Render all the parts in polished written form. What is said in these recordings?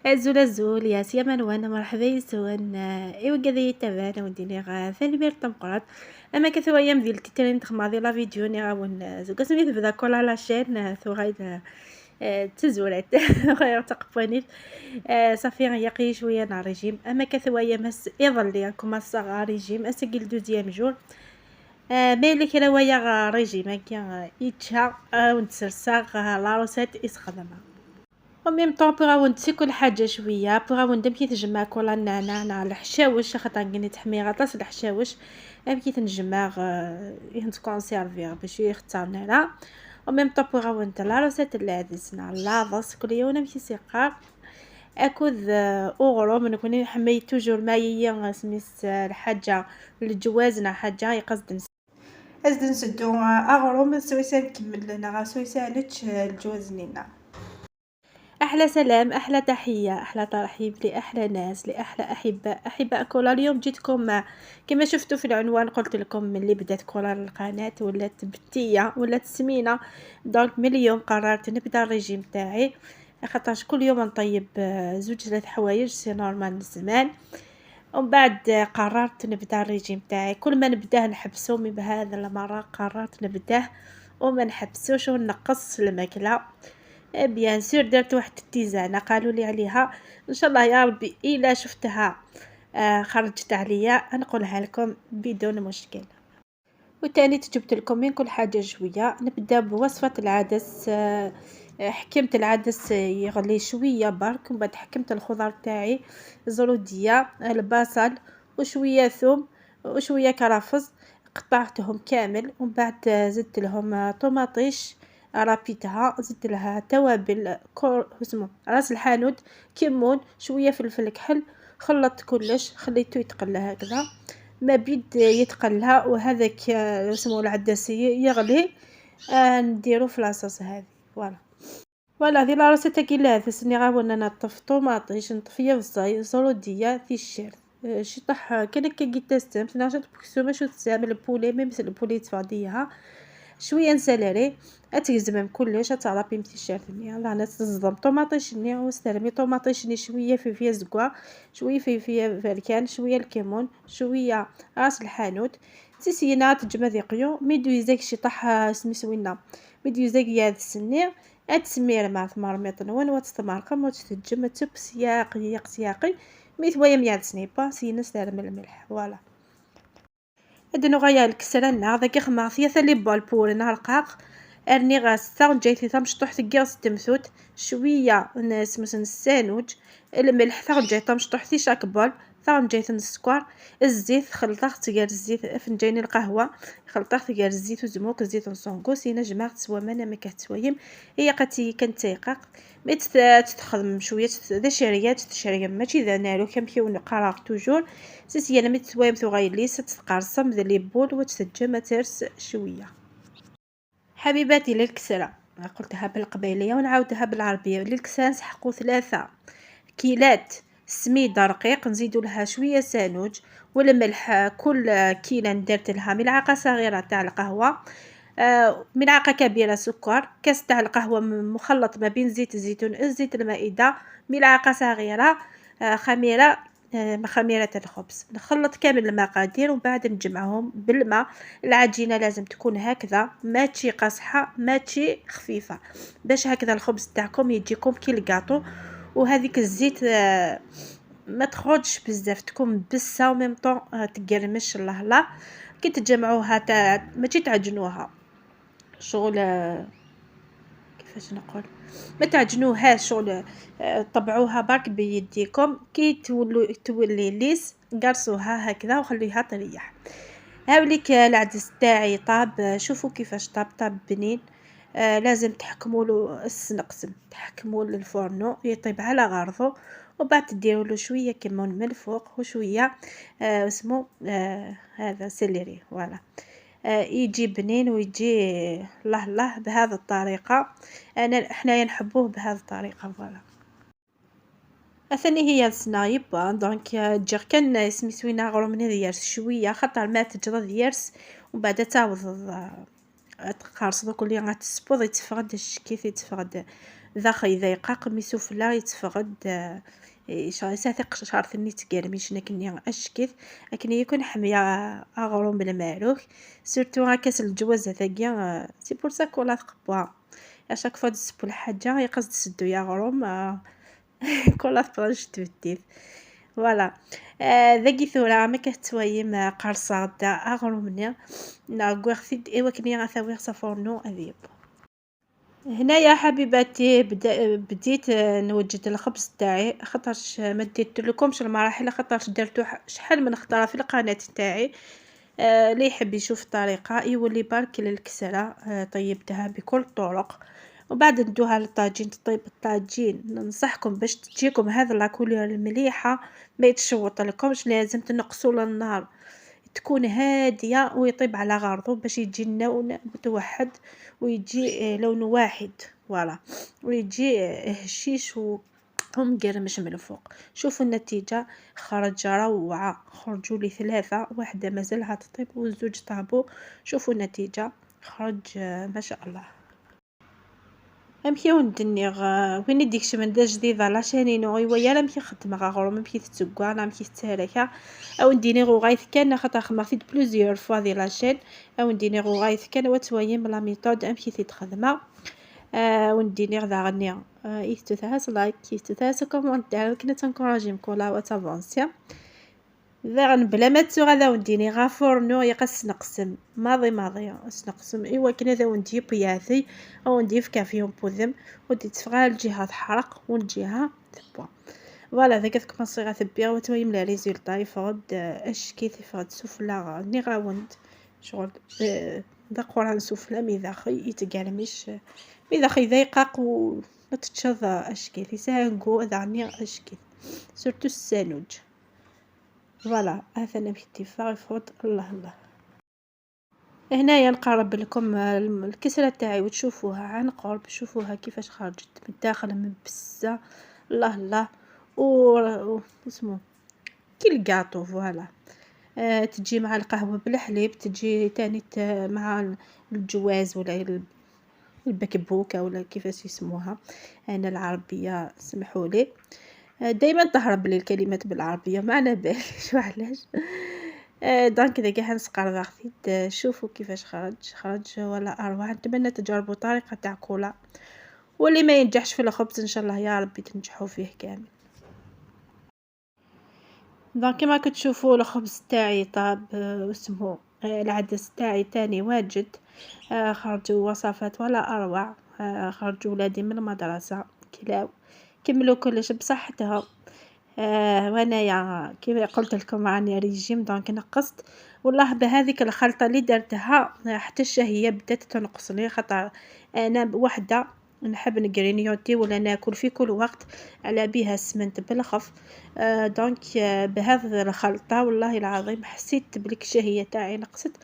أزول أزول يا سيما وانا مرحبا يسون إيوا كذا يتابعنا وديني غا ثاني تمقرات أما كثوايا مديال تيترين تخماضي لا فيديو ني غاون زوكا سميت بدا كولا لا شين ثوغايد تزورات غير تقفانيت صافي يقي شوية نا ريجيم. أما كثوايا مس يظل كوما ريجيم أسجل دوزيام جور ميلي كلا ويا ريجيم كي يتشا ونتسرساغ لا روسيت يسخدمها و ميم طون بغاو نتسي كل حاجة شوية بغاو ندم كي تجمع كولا النعناع الحشاوش خاطر كني تحمي غطاس الحشاوش كي تنجمع ينتكونسيرفي باش يختارنا لا و ميم طون بغاو نتا لا روسيت العدس لاضس كل يوم كي سيقار اكود اوغرو نكوني حمي توجور مايا سميت الحاجة الجوازنا حاجة يقصد ازد نسدو اغروم سويسا نكمل لنا سويسا نتش الجواز نينا. احلى سلام، احلى تحية، احلى ترحيب لاحلى ناس، لاحلى احباء احباء كولا. اليوم جيتكم كما شفتوا في العنوان، قلت لكم ملي بدات كولا القناة ولات بتيه ولات سمينه، donc من اليوم قررت نبدا الريجيم تاعي، خاطرش كل يوم نطيب زوج ثلاث حوايج c'est normal زمان. ومن بعد قررت نبدا الريجيم تاعي، كل ما نبداه نحبسو، mais بهذا المرة قررت نبداه وما نحبسوش ونقص الماكلة. bien sûr درت واحد ال tisane قالوا لي عليها، ان شاء الله يا ربي الا شفتها خرجت عليا نقولها لكم بدون مشكل. وتاني جبت لكم من كل حاجة شوية. نبدا بوصفه العدس. حكمت العدس يغلي شوية برك، ومن بعد حكمت الخضر تاعي، الزروديه، البصل وشوية ثوم وشوية كرفس، قطعتهم كامل. ومن بعد زدت لهم طوماطيش رابيتها، زدت لها توابل كور اسمه راس الحانوت، كمون، شوية فلفل كحل، خلطت كلش خليته يتقلى هكذا ما بيد يتقلى، وهذاك اسمه العدس يغلي نديرو في la sauce هذه. voilà voilà هذه la recette كي لا تسني غاونا نطف طوماطيش نطفيه في زروديه في الشير شطح كان كي تستم تناشط بكسو ماشو تستعمل ال poulet même ال poulet تفاديها شوية céleri اتيزمم كلش تعرفي متي الشارتني يلا انا تصدم طوماطيشني وسترمي طوماطيشني شوية في زكوا شوية في فالكان شوية الكمون شوية راس الحانوت تسينا تجمع ذيقيو ميدو يزاك شي طاح سميسوينا ميدو يزاك يا السني اتسمير مع ثمار نوان وتستمرقم وتتجمع تب سياقي ياق سياقي ميت ويا مياد سنيبا سينا سترمي الملح. voilà ادنو غايا الكسرة نا ذاك خما ثلاثة les boules pour نرقاق ارني غاس ثغ تمشطوح تقاص تمثوت شوية نسمس السانوج الملح ثغ جاي تمشطوح في chaque bol ثغ جاي السكر الزيت خلطخ تقال الزيت فنجان القهوة خلطخ تقال الزيت وزموك الزيت نصونكو سينا جمعت سوا مانا ما كتسويم هي قاتي كانت تيقاق مي تتخدم شوية ذا شريات تشريا ماشي ذا نارو كم كيو نقرا toujours سيسيانا مي تسوايم ثغايليس تتقرصم ذا les boules وتسجم ترس شوية. حبيباتي للكسرة قلتها بالقبيلية ونعاودها بالعربية. للكسرة نسحقو 3 كيلات سميدة رقيق، نزيدو لها شوية سانوج والملح، كل كيلة ندرت لها ملعقة صغيرة تاع القهوة، ملعقة كبيرة سكر، كاس تاع القهوة مخلط ما بين زيت الزيتون الزيت المائدة، ملعقة صغيرة خميرة خميرة الخبز. نخلط كامل المقادير ومن بعد نجمعهم بالماء. العجينة لازم تكون هكذا، ماشي قاصحة ماشي خفيفة، باش هكذا الخبز تاعكم يجيكم كي الكاطو. وهذيك الزيت ما تخرجش بزاف، تكون بسه و même temps تقرمش. الله الله كي تجمعوها ماشي تعجنوها شغل كيفاش نقول، ما تعجنوهاش شغل طبعوها برك بيديكم. كي تولي lisse قرصوها هكذا وخليها تريح. هاوليك العدس تاعي طاب، شوفوا كيفاش طاب، طاب بنين. لازم تحكموا له السنقسم، تحكموا له الفرنو يطيب على غرضه، وبعد تديروا له شوية كمون من الفوق وشوية اسمه هذا céleri. voilà يجي بنين ويجي الله الله بهذه الطريقة. انا حنايا نحبوه بهذه الطريقة. voilà اثاني هي السنايب donc تجي كان سميتوينا غرو من ديارس شوية خاطر ما تجرد ديارس ومن بعد تعوض تقارص دوك اللي غتسبوض يتفقد الشكيث يتفقد ذاخ يضيقاق مي سفلى يتفغد ساثق شعرتني تقرميش نكني اشكيت لكن يكون حمية اغروم بالمعروك سورتو هكاس الجواز هذاكيا سي بور سا كولا تقبوا اشاك فوا تسبو الحاجة يقصد تسدو يا غروم كولا تقدرش تبديت فوالا. ذاكي ثورة ما كتوايم قرصة دا اغرومني ناغوغ ايوا كني غاثاوي صفورنو اذيب. هنايا حبيباتي بديت نوجد الخبز تاعي، خاطرش ما ديت لكمش المراحل، خاطرش درتو شحال من خطره في القناة تاعي. اللي يحب يشوف الطريقة يولي برك للكسره. طيبتها بكل الطرق وبعد ندوها للطاجين تطيب الطاجين. ننصحكم باش تجيكم هذا la couleur المليحه ما يتشوط لكمش، لازم تنقصوا للنار تكون هادية ويطيب على غرضه باش يجي اللون متوحد ويجي لون واحد voilà، ويجي هشيش ومقرمش من الفوق. شوفوا النتيجة خرج روعه، خرجوا لي 3، واحدة مازالها تطيب والزوج طابو. شوفوا النتيجة خرج ما شاء الله. امشي وندني وين ديك شمن دا جديدة la chaîne ينو ايوا يا مشي خدمة غا مشي تتسكوا انا مشي تسالكا او نديني غايث كان خاطر خمرتي plusieurs fois دي la chaîne او نديني غايث كان وتويم la méthode امشي تخدمه. ونديني غدا غني يستثاس like يستثاس commentaire كنا تنكوراجي مكولا وتافونسيا ذا بلا ما تسو غدا ونديني غا فورنو يقص نقسم ماضي ماضي نقسم ايوا كنا ذا وندي بياثي او ندي في كافيون بوذم ودي تفغى الجهة تحرق والجهة تبوا voilà. ذاك كومونسي غتبيغ وتويم les résultats يفغد اشكي تفغد سفلى ني غاوند شغل ذا قران سفلى مي ذا خي يتقرمش مي ذا خي ذايقاق و تتشظ اشكي تيسانكو ذا ني اشكي surtout السانوج voilà. هذا نمشي اتفاق يفوت الله الله. هنايا نقرب لكم الكسرة تاعي وتشوفوها عن قرب، شوفوها كيفاش خرجت من الداخل مبسه الله الله و اسمو كي ال gâteau voilà. تجي مع القهوة بالحليب، تجي تاني مع الجواز ولا البكبوكه ولا كيفاش يسموها، انا العربية سمحولي دائما تهرب لي الكلمات بالعربية ما على باليش وعلاش. donc اذا كاع نسقر غفيت شوفوا كيفاش خرج ولا اروع. نتمنى تجربوا طريقه تاع كولا، واللي ما ينجحش في الخبز ان شاء الله يا ربي تنجحوا فيه كامل. donc كما كتشوفوا الخبز تاعي طاب واسمو العدس تاعي تاني واجد. خرجوا وصفات ولا اروع. خرجوا ولادي من المدرسة كلاو كملوا كلش بصحتهم. وانايا كيما قلت لكم راني régime donc نقصت والله بهذيك الخلطة اللي درتها حتى الشهية بدات تنقصني، خاطر انا وحده نحب ن grignoter ولا ناكل في كل وقت على بها سمنت بالخف. donc بهذه الخلطة والله العظيم حسيت بليك الشهية تاعي نقصت،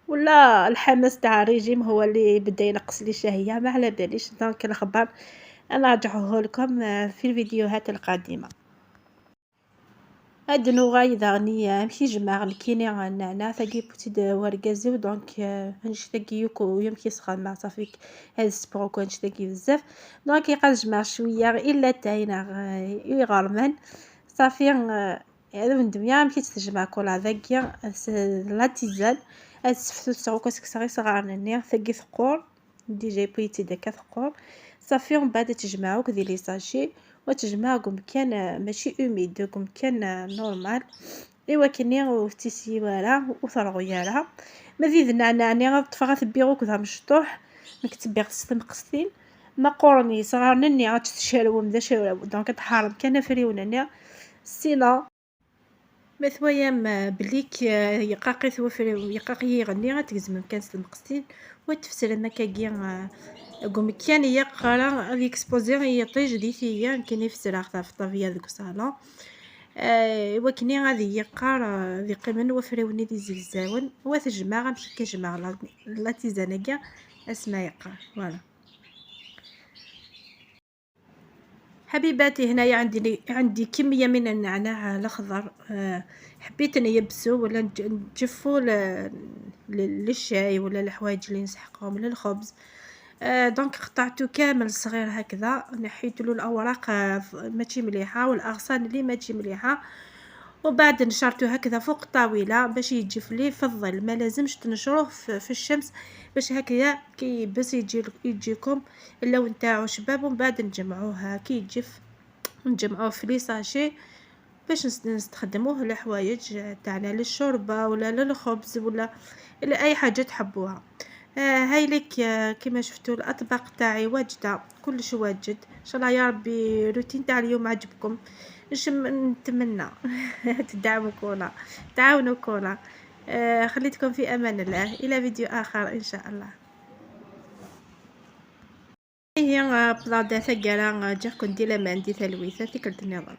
ولا الحماس تاع الريجيم هو اللي بدا ينقص لي الشهية ما على باليش. donc الخبر نرجعه لكم في الفيديوهات القادمة. هاد نوغاي داغني مشي جمع الكيني النعناع ثاقي بوتيد ورقازيو donc نشتاقي يوكو يمكي سخان مع صافي هاد السبروكو نشتاقي بزاف donc يقال جمع شوية الا تاينا يغرمان صافي. هذا من دميا مشيت تجمع كولا ذاكيا la tisane هاد سفتو تسعو كسكسغي صغار ثاقي ثقور déjà بويتي داكا ثقور صافي. ومن بعد تجمعوك دي les sachets وتجمعكم كان ماشي humide كان normal ايوا كني وتيسي ولا وثرغيالا مزيد النعناع غطفا غتبيغوك ذا مشطوح مكتبيغ ستمقستين ما قورني صغار نني غتشالو مدا شالو donc تحارب كان فريونني sinon مثويا بليك يقاقي ثوفري يقاقي يغني غتكزم كان ستمقستين وتفسر مكاكي قوم كان يقرا l'exposer يطيج دي كان يفسر في الطبيعة ديك الصالون. وكني غادي يقار ذي قيمن وفريوني دي زلزاون وتجمع غنمشي كجمع la tisane كاع اسما يقار voilà. حبيباتي هنايا عندي كمية من النعناع الاخضر. حبيت نيبسو ولا نجفو للشاي ولا الحوايج اللي نسحقهم للخبز. Donc قطعته كامل صغير هكذا، نحيت له الاوراق ماشي مليحة والاغصان اللي ماشي مليحة، وبعد نشرته هكذا فوق الطاولة باش يجف لي في الظل. ما لازمش تنشروه في الشمس باش هكذا كي يبس يجيكم اللون تاعو شباب. ومن بعد نجمعوه كي يجف، نجمعوه في les sachets باش نستخدموه لحوايج تاعنا، للشوربه ولا للخبز ولا لاي حاجة تحبوها. هاي لك كما شفتوا الاطباق تاعي واجدة، كلش واجد. ان شاء الله يا ربي روتين تاع اليوم عجبكم. نتمنى تدعموا كولا، تعاونوا كولا. خليتكم في امان الله، الى فيديو اخر ان شاء الله. هي بلادا ثقالا جاكم دي لامان دي ثلويثه تكلت النظام.